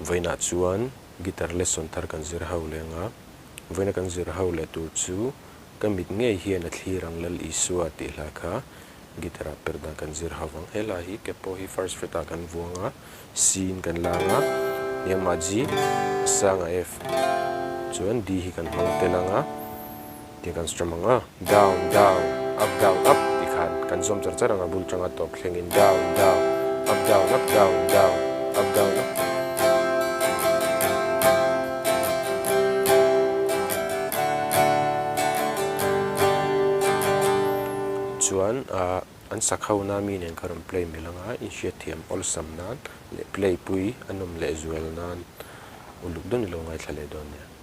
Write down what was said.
Vawiinah chuan guitar lesson thar kan zir ho leh ang a, vawiina kan zir ho leh tur chu ka mit ngei hian a thlir ang Lal Isua tih hla kha guitar ah per dan kan zir ho vang. He hla hi capo hi first fret ah kan vuang a, C in kan lang a, hniamah G, a sangah F chuan D hi kan hmang tel ang a. Tih kan strum ang a, down, down, up, down, up tih khan kan zawm char char ang a, bul tanga tawp thlengin down, down, up, down, up, down, down, up, down, up. Chuan ah an sak ho na mi nen kha rawn play mil ang a, inhriatthiam awlsam nan leh play pui a nawm lehzual nan uluk dawn i lo ngaithla leh dawn nia.